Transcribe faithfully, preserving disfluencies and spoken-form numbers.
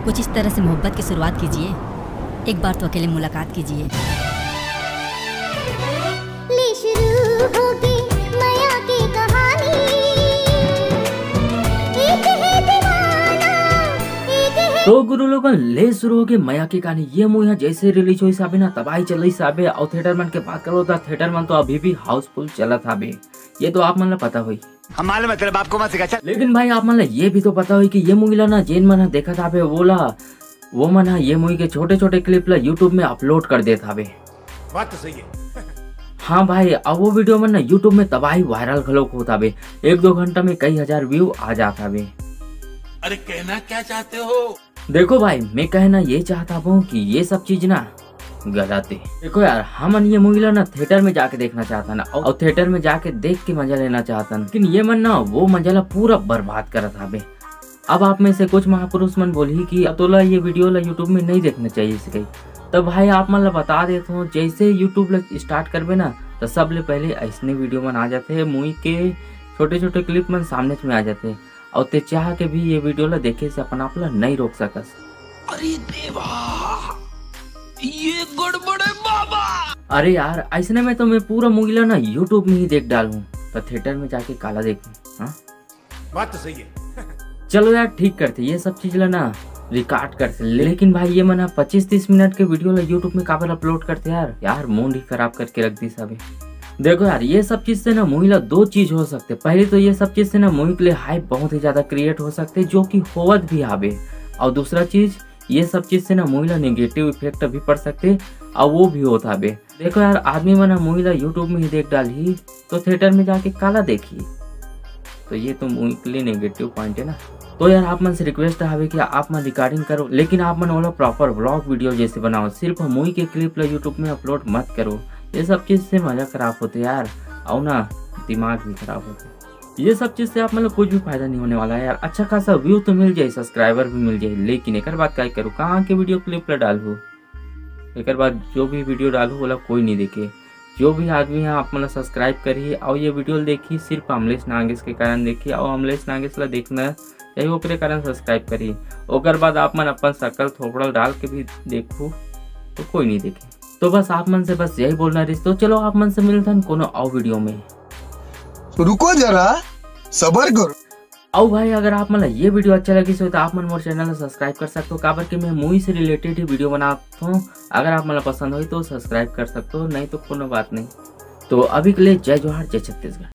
कुछ इस तरह से मोहब्बत की शुरुआत कीजिए, एक बार तो अकेले मुलाकात कीजिए। ले शुरू होगे मया के कहानी। एक है दीवाना, एक है तो गुरु लोगन, ले शुरू होगे मया के कहानी। ये मूवी ह जैसे रिलीज होइस हाबे ना, तबाही चलइस हाबे। अउ थिएटर मन के बात करो तो थिएटर मन तो अभी भी हाउसफुल चलत हाबे, ये तो आप मन ला पता होई। हम मालूम है तेरे बाप को मत सिखा, चल। लेकिन भाई, आप मन ला ये भी तो पता होई कि ये मूवी ला ना जेन मन ह देखत हाबे, वो ला वो मन ह ये मूवी के छोटे छोटे क्लिप ला यूट्यूब में अपलोड कर देत हाबे। बात तो सही है। हाँ भाई, अब वो वीडियो मन ना यूट्यूब में तबाही वायरल घलोक होत हाबे। एक दो घंटा में कई हजार व्यू आ जात हाबे। अरे, कहना क्या चाहते हो? देखो भाई, मैं कहना ये चाहत हाबो कि ये सब चीज ना गलत है। देखो यार, हमन ये मूवी ला ना थिएटर में जाके देखना चाहत हन, अउ थिएटर में जाके देख के मजा लेना चाहत हन, लेकिन ये मन ना वो मजा ला पूरा बर्बाद करत हाबे। अब आप में से कुछ महापुरुष मन बोलही कि अब तोला ये वीडियो ला यूट्यूब में नहीं देखना चाहिए से कही। तो भाई, आप मन ला बता देत हूँ, जैसे यूट्यूब ला स्टार्ट करबे ना, तो सबले पहले ऐसने वीडियो मन आ जाते हैं, मूवी के छोटे छोटे क्लिप मन सामने में आ जाते हैं, और ते चाह के भी ये वीडियो ला देखे से अपन आप ला नहीं रोक सकस। अरे देवा, ये गड़बड़ है बाबा। अरे यार, ऐसने में तो मैं पूरा मूवी ला ना यूट्यूब में ही देख डालूं, तो थिएटर में जाके काला देखूं? हाँ, बात तो सही है। चलो यार, ठीक करते, ये सब चीज ला ना रिकॉर्ड करते। लेकिन भाई, ये मन ह पच्चीस तीस मिनट के वीडियो ला यूट्यूब में काबर अपलोड करते यार? यार, मूड ही खराब करके रख दिस हाबे। देखो यार, ये सब चीज से ना मूवी ला दो चीज हो सकते। पहली तो ये सब चीज से ना मूवी के लिए हाइप बहुत ही ज्यादा क्रिएट हो सकते, जो कि होवत भी हाबे। और दूसरा चीज, ये सब चीज से ना मूवी ला नेगेटिव इफेक्ट भी पड़ सकते, और वो भी होत हाबे। देखो यार, आदमी मन ह मूवी ला यूट्यूब में ही देख डालही, तो थिएटर में जाके काला देखही? तो ये तो मूवी के लिए नेगेटिव पॉइंट है ना। तो यार, आप मन से रिक्वेस्ट हावे कि आप मन रिकॉर्डिंग करो, लेकिन आप मन ओला प्रॉपर व्लॉग वीडियो जैसे बनाओ। सिर्फ मूवी के क्लिप ला यूट्यूब में अपलोड मत करो, ये सब चीज से मजा खराब होते यार, और ना दिमाग भी खराब होते। ये सब चीज से आप मन ला कुछ भी फायदा नहीं होने वाला है यार। अच्छा खासा व्यू तो मिल जाए, सब्सक्राइबर भी मिल जाए, लेकिन एकर बाद काय करो, कहाँ के वीडियो क्लिप ला डालहू? एकर बाद जो भी वीडियो डालहू, ओला कोई नहीं देखे। जो भी आदमी ह आप मन ला सब्सक्राइब करही और ये वीडियो ला देखही, सिर्फ अमलेश नागेश के कारण देखही, और अमलेश नागेश ला देखना चाहिए, ओकरे कारण सब्सक्राइब करही। ओकर बाद आप मन अपन शकल थोपड़ा डाल के भी देखहू, तो कोई नहीं देखे। तो बस आप मन से बस यही बोलना रहिस। तो चलो, आप मन से मिलथन कोनो और वीडियो में। रुको जरा, सबर करो। अउ भाई, अगर आप मन ला ये वीडियो अच्छा लगिस हो, तो आप मन मोर चैनल ला सब्सक्राइब कर सकते हो, काबर कि मैं मूवी से रिलेटेड ही वीडियो बनाता हूँ। अगर आप मन ला पसंद होई तो सब्सक्राइब कर सकते हो, नहीं तो कोनो बात नहीं। तो अभी के लिए जय जोहार, जय छत्तीसगढ़।